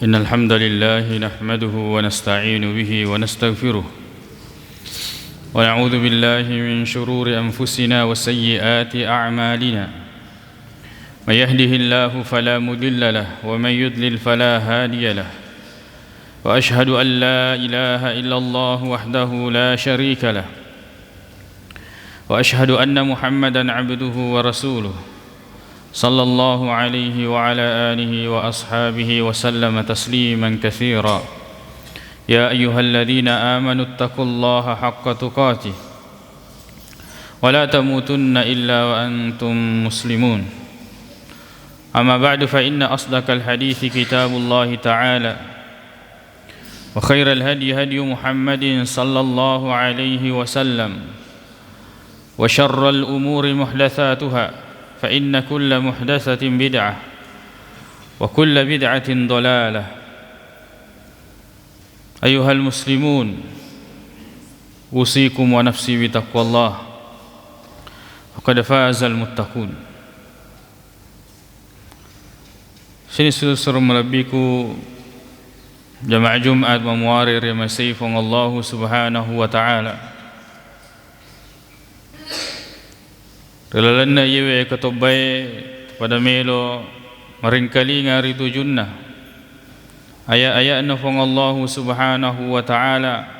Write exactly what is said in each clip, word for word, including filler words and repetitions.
إن الحمد لله نحمده ونستعين به ونستغفره، ونعوذ بالله من شرور أنفسنا وسيئات أعمالنا. من يهده الله فلا مضل له، ومن يضلل فلا هادي له. وأشهد أن لا إله إلا الله وحده لا شريك له، وأشهد أن محمدا عبده ورسوله، صلى الله عليه وعلى آله وأصحابه وسلم تسليما كثيرا. يا أيها الذين آمنوا اتقوا الله حق تقاته ولا تموتن إلا وأنتم مسلمون. أما بعد، فإن أصدق الحديث كتاب الله تعالى، وخير الهدي هدي محمد صلى الله عليه وسلم، وشر الأمور محدثاتها، فإن كل محدثة بدعة، وكل بدعة ضلالة. أيها المسلمون، أوصيكم ونفسي بتقوى الله، فقد فاز المتقون. Sining suruh-suruh malebbiku jamaah Jumat mamuare ri masei Puang Allahu Subhanahu wa Ta'ala. Ri lalenna iyewe ketobbae pada melo maringkalinga ri tujunna aya-aya'na Puang Allahu Subhanahu wa Ta'ala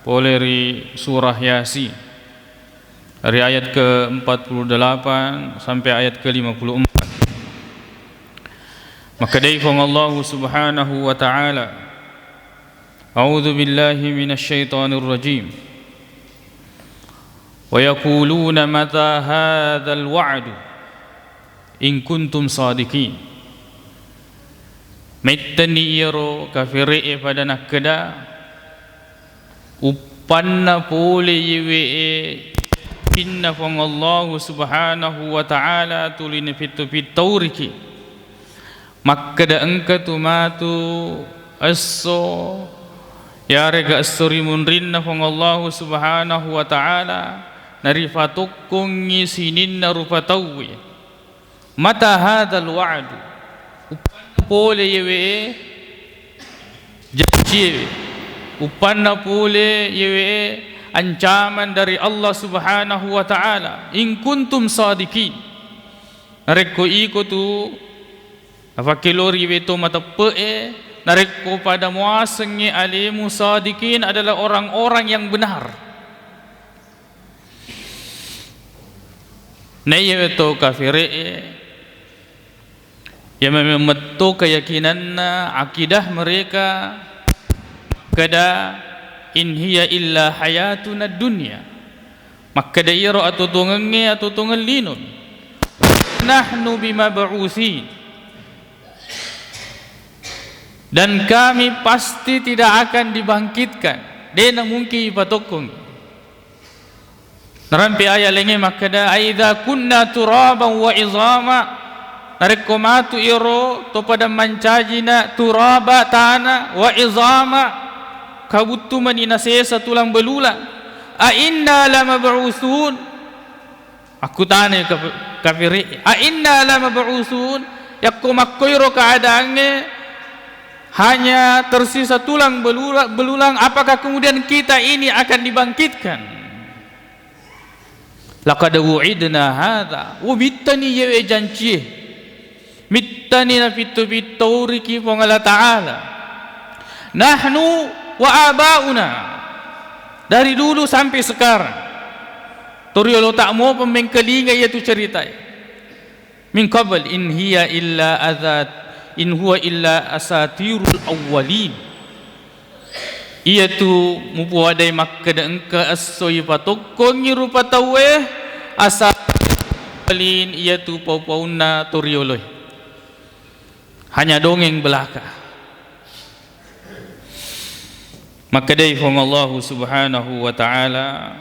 pole ri surah Yasin. Dari ayat ke empat puluh delapan sampai ayat ke lima puluh empat. Makkedai Puang Allahu Subhanahu wa Ta'ala, "A'udzu billahi minasy syaithanir rajim. Wa yaquluna mata hadzal wa'du in kuntum shadiqin." Mettenni iyaro kafire'e pada nakkeda, uppanna pole yewe'e inna Puang Allahu Subhanahu wa Ta'ala tuli napitto-pittouriki. Makkeda engka tu matu esso, yarega esso ri munrinna Puang Allahu Subhanahu wa Ta'ala, narifatokkongngi sininna rupa tauwe. Mata hadzal wa'du? Uppanna pole yewe'e jancie, uppanna pole yewe'e ancaman dari Allah Subhanahu wa Ta'ala, in kuntum shadiqin. Narekko iko tu nafakkelori weto mateppe'e, narekko pada muasengngi alemu shadiqin adalah orang-orang yang benar. Naiyawe to kafire'e, iya memeng metto keyakinanna, akidah mereka, makkeda, "In hiya illa hayatuna dunya." Makkeda iyaro atuo-tuongengnge atuo-tuongeng lino. "Nahnu bimab'utsin." Dan kami pasti tidak akan dibangkitkan. De' namungkin ipatokkong. Narampe aya laingnge makkeda, "Aidza kunna turaban wa izama." Narekko matu iyaro to pada mancajina turaba tana wa izama, kabuttu mani nasesa tulang belulang. "A inna lamab'utsun?" Akkutanai kaf-, kafiri, "A inna lamab'utsun?" Yakko makkoiro keadaangnge hanya tersisa tulang belula-, belulang, apakah kemudian kita ini akan dibangkitkan? Laqad wu'idna hadza. Wo, mittani yewe jancie. Mittani napitto-pittouriki Puang Allah Ta'ala. Nahnu wa aba'una. Dari dulu sampai sekarang. Toriolo ta' mopa mengkalinga iyatu ceritae. Min qabl in hiya illa azat-, in huwa illa asatirul awwalin. Iyatu mupoadai makkeda engka esso ipatokkongi rupa tauwe, asatirul awwalin, iyatu pau-paunna torioloe. Hanya dongeng belaka. Makkedai Puang Allahu Subhanahu wa Ta'ala,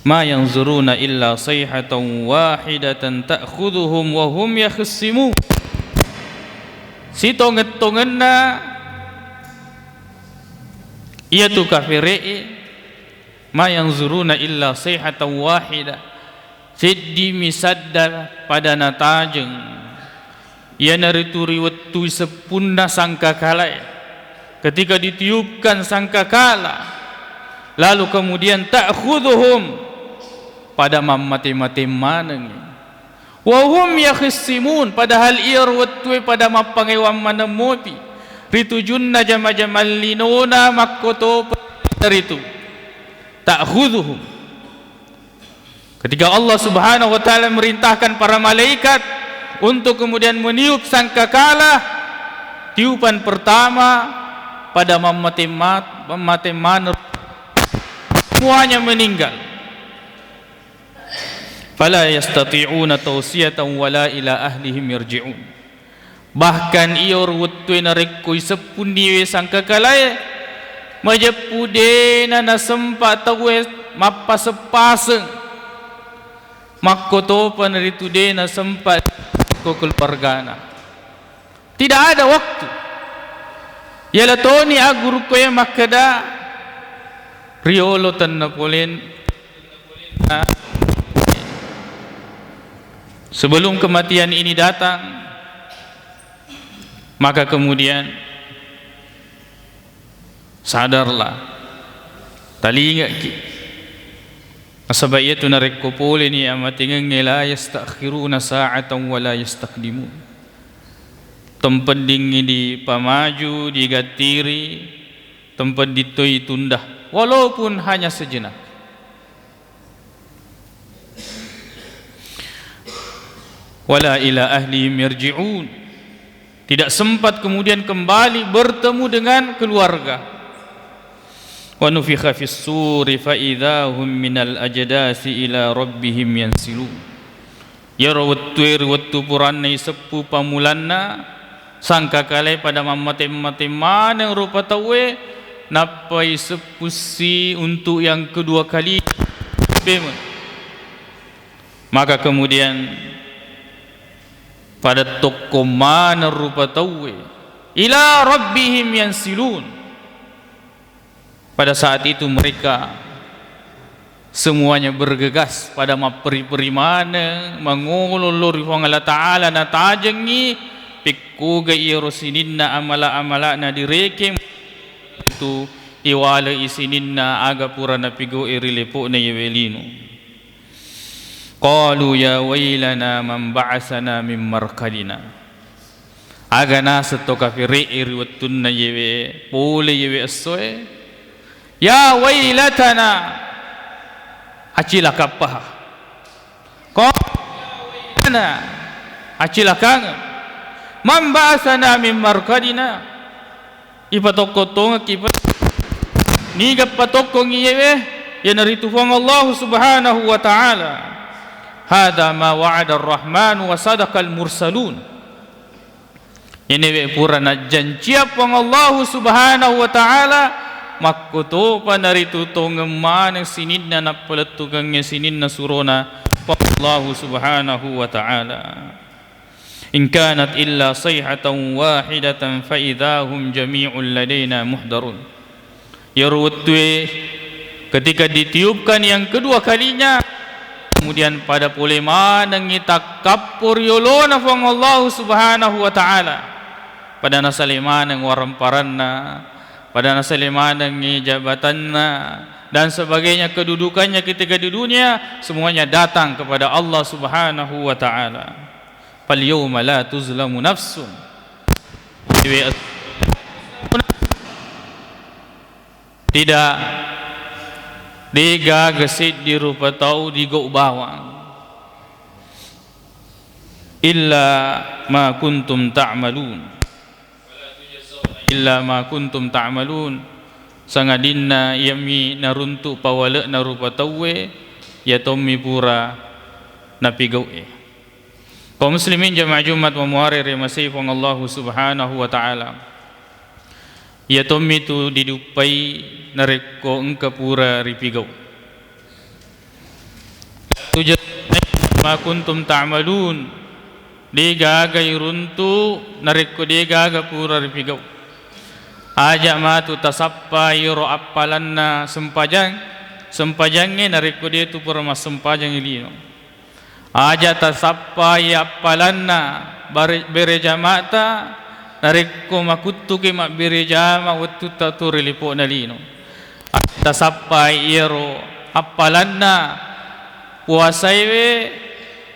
"Ma yanzuruna illa sayhatan wahidatan ta'khudhuhum wa hum yakhsimun." Sitongeng-tongenna iyatu kafire'e, "Ma yanzuruna illa sayhatan wahida." Seddimi sadda pada natajeng. Iyanaritu ri wettu seppunna sangkakalae, ketika ditiupkan sangkakala, lalu kemudian ta'khudhuhum, pada mammate-mate manengngi. Wa hum yakhissimun, padahal iyaro wettue pada mappangewang maneng mopi. Ri tujunna jama-jamang linona makkotopa ritu. Ta'khudhuhum. Ketika Allah Subhanahu wa Ta'ala merintahkan para malaikat untuk kemudian meniup sangkakala, tiupan pertama pada mammate-, mammate maneng, semuanya meninggal. Fala yastati'una tausiyatan wala ila ahlihim yarji'un. Bahkan iyaro wettue narekko iseppunni we sangkakalae, majeppu dena nasempa tauwe mappaseng-paseng, makkotopa naritu dena sempa ko keluargana. Tidak ada waktu. Yala toni aggurukkoe makkeda, riolo tennapolen Sebelum kematian ini datang, maka kemudian sadarlah, talingaki. Nasaba iyatu narekko poleni amatengengnge, la yastakhiruna sa'atan wa la yastaqdimun. Tempeddingngi dipamaju, digattiri, tempedding toi tunda, walaupun hanya sejenak. Wala ila ahlihim yarji'un. Tidak sempat kemudian kembali bertemu dengan keluarga. Wa nufikha fis suri fa idza hum minal ajdasi ila rabbihim yansilun. Iyaro wettue ri wettu puranna iseppu pammulanna sangkakalae, pada mammate-mate maneng rupa tauwe, nappa iseppusi untuk yang kedua kali. Bemeng. Maka kemudian pada tokko maneng rupa tauwe, ila rabbihim yansilun. Pada saat itu mereka semuanya bergegas, pada mapperi-peri maneng, mangolo lao ri Puang Allah Ta'ala, natajengngi pekkoga iyaro sininna amala-amala'na direkeng, itu iwale'i sininna aga pura napigau'i ri lepo'na iyewe lino. Qalu ya wailana man ba'atsana min marqadina. Aga naseng to kafire'e ri wettunna iyewe pole iyewe essoe, ya wailatana, acilakappaha. Qalu ya wailana, acilakangeng. Man ba'atsana min marqadina. Ipatokko-tongekki pa-, niga patokkongi iyewe, iyanaritu Puang Allahu Subhanahu wa Ta'ala. Hadza ma wa'adar Rahmanu wa sadaqal mursalun. Iyenewe pura najjanciang Puang Allahu Subhanahu wa Ta'ala, makkotopa naritu tongeng maneng sininna nappalettukengnge sininna surona Puang Allahu Subhanahu wa Ta'ala. In kanat illa sayhatan wahidatan fa idza hum jami'un ladaina muhdarun. Iyaro wettue ketika ditiupkan yang kedua kalinya, kemudian pada pole manengngi takkappo ri yolona Puang Allahu Subhanahu wa Ta'ala. Pada nasale maneng waramparanna, pada nasale manengngi jabatanna, dan sebagainya, kedudukannya ketika di dunia, semuanya datang kepada Allah Subhanahu wa Ta'ala. Fal yauma la tuzlamu nafsun. Tidak, degaga seddi rupa tau digau bawang. Illa ma kuntum ta'malun. Illa ma kuntum ta'malun. Sangadinna iyami naruntu pawale'na rupa tauwe, iya tommi pura napigau'e. Kaum muslimin jamaah Jumat mamuare rimasei Puang Allahu Subhanahu wa Ta'ala. Iya tommi tu diduppai narekko engka pura ripigau. Tujazzauna ma kuntum ta'malun. Degaga iruntu narekko degaga pura ripigau. Aja matu tasappa iyaro appalanna sempajang, sempajangnge narekko de tu pura massempajang lino. Aja tasappai appalanna bare-, bere jama'ta, narekko makuttuki mabbere jama wettutta tu ri lepo'na lino. Tasappai iyaro appalanna puasaiwe,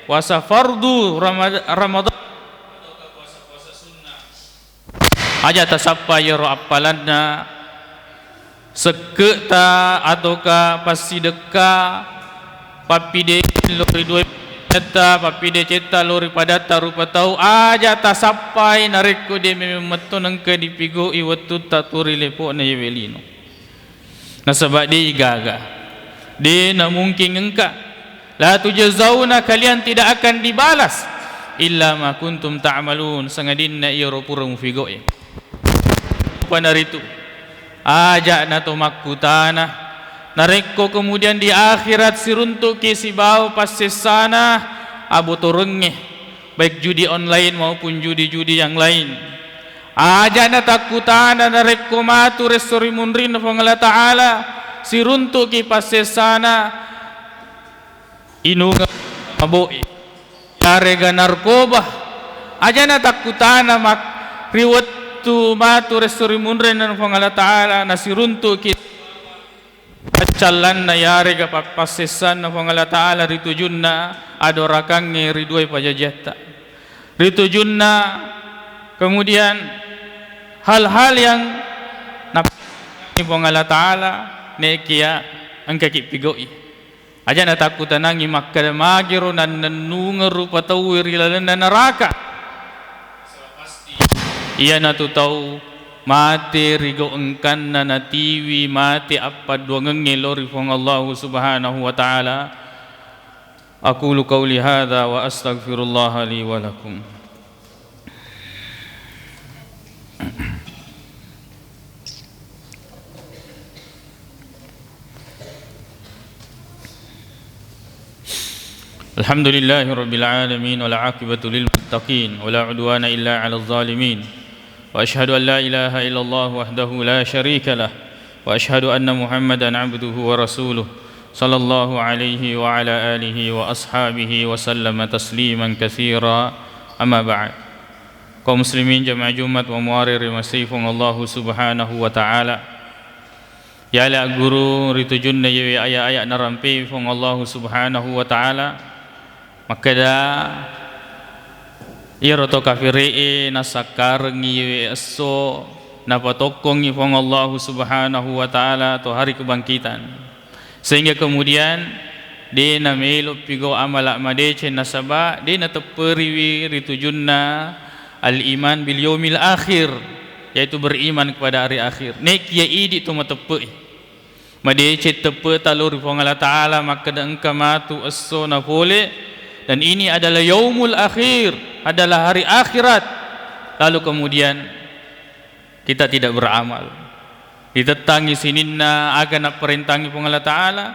puasa fardu Ramad-, Ramadan. Aja tasappa iyaro appalanna sekke'ta atauka passidekka, pappideceng lao ri duai padatta, pappidecetta lao ri padatta rupa tau, aja tasappai narekko de memeng metto nengka dipigau'i wettutta tu ri lepo'na yewe lino. Nasaba de igaga, de namungking engka. La tujzauna, kalian tidak akan dibalas, illa ma kuntum ta'malun, sangadinna iyaro pura mufigau'i. Rupanaritu, aja nato makkutana, narekko kemudian di akhirat siruntuki sibawa passessana abotorengnge, baik judi online maupun judi-judi yang lain. Aja natakkutana narekko matu resso ri munrinna Puang Allah Ta'ala, siruntuki passessana, inungeng maboi, yarega narkoba. Aja natakkutana mak-, ri wettu matu resso ri munrinna Puang Allah Ta'ala, nasiruntuki paccallanna yarega pappassessanna Puang Allah Ta'ala ri tujunna adorakangnge ri duai pajajiatta. Ri tujunna kemudian hal-hal yang nap-, Puang Allah Ta'ala nekia engkaki pigau'i. Aja natakkutanangi makkeda magiro nannennungeng rupa tauwe ri lalenna neraka. Iyanatu tau mate ri gau engkanna natiwi mate appadduangengnge lao ri Puang Allahu Subhanahu wa Ta'ala. Aqulu qauli hadza wa astaghfirullaha li wa lakum. الحمد لله رب العالمين، والعاقبة للمتقين، ولا عدوان إلا على الظالمين، وأشهد أن لا إله إلا الله وحده لا شريك له، وأشهد أن محمدا عبده ورسوله، صلى الله عليه وعلى آله وأصحابه وسلم تسليما كثيرا. أما بعد. Kaum muslimin jamaah Jumat wa muare ri masei Puang Allahu Subhanahu wa Ta'ala. Yale agguru ri tujunna yewe aya-aya narampei Puang Allahu Subhanahu wa Ta'ala. Makkeda, iyaro to kafire'e nasakkarengngi yewe esso, napatokkongngi Puang Allahu Subhanahu wa Ta'ala to hari kebangkitan. Sehingga kemudian de namelo pigau amala madeceng nasaba de natepperiwi ri tujunna al-iman bil yaumil akhir, yaitu beriman kepada hari akhir. Nekia idi to mateppe'i. Madeceng teppe'ta lao ri Puang Allah Ta'ala makkeda engka matu esso na pole, dan ini adalah yaumul akhir, adalah hari akhirat. Lalu kemudian kita tidak beramal. Ditettangi sininna aga napparentangi Puang Allah Ta'ala,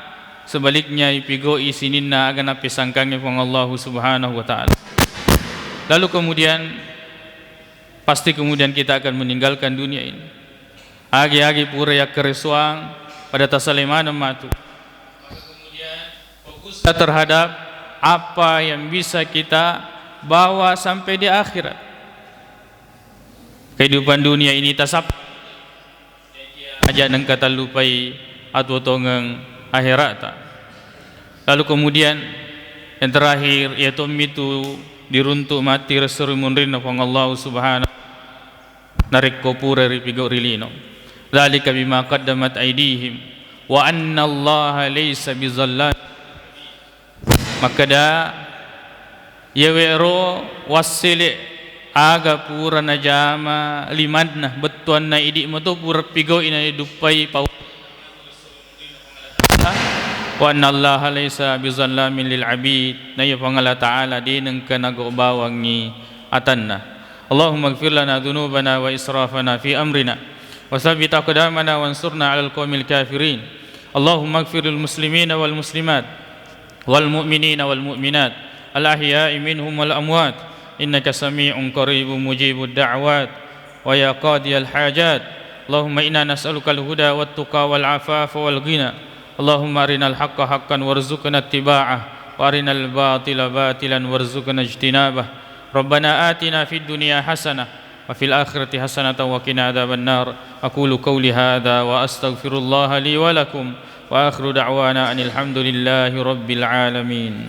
sebaliknya ipigau'i sininna aga nappesangkangi Puang Allahu Subhanahu wa Ta'ala. Lalu kemudian, pasti kemudian kita akan meninggalkan dunia ini. Agi-agi pura yakkaresuang pada tasalai maneng matu. Maka kemudian fokuslah terhadap apa yang bisa kita bawa sampai di akhirat. Kehidupan dunia ini tasap aja nengka tallupai atuo tongeng akherata. Lalu kemudian yang terakhir, iya tommi tu diruntuk mati resso ri munrinna Puang Allah Subhanahu narekko pura ripigau ri lino. Dzalika bima qaddamat aidihim wa annallaha laisa bizallam. Makkeda, iyawe ro wassele aga pura najama limanna, bettuanna idi mato pura pigau'i na duppai pau. Wa annallaha laisa bizallamin lil abid, na iya Puang Allah Ta'ala de nengka nago bawangngi atanna. Allahumma ighfir lana dzunubana wa israfana fi amrina, wa tsabbit aqdamana wansurna 'alal qaumil kafirin. Allahumma ighfir lil muslimina wal muslimat, wal mu'minina wal mu'minat, al ahya'i minhum wal amwat, innaka sami'un qaribun mujibud da'wat. ويا قاضي الحاجات، اللهم إنا نسألك الهدى والتقى والعفاف والغنى. اللهم أرنا الحق حقا وارزقنا اتباعه، وأرنا الباطل باطلا وارزقنا اجتنابه. ربنا آتنا في الدنيا حسنة وفي الآخرة حسنة وقنا عذاب النار. أقول قولي هذا وأستغفر الله لي ولكم، وآخر دعوانا أن الحمد لله رب العالمين.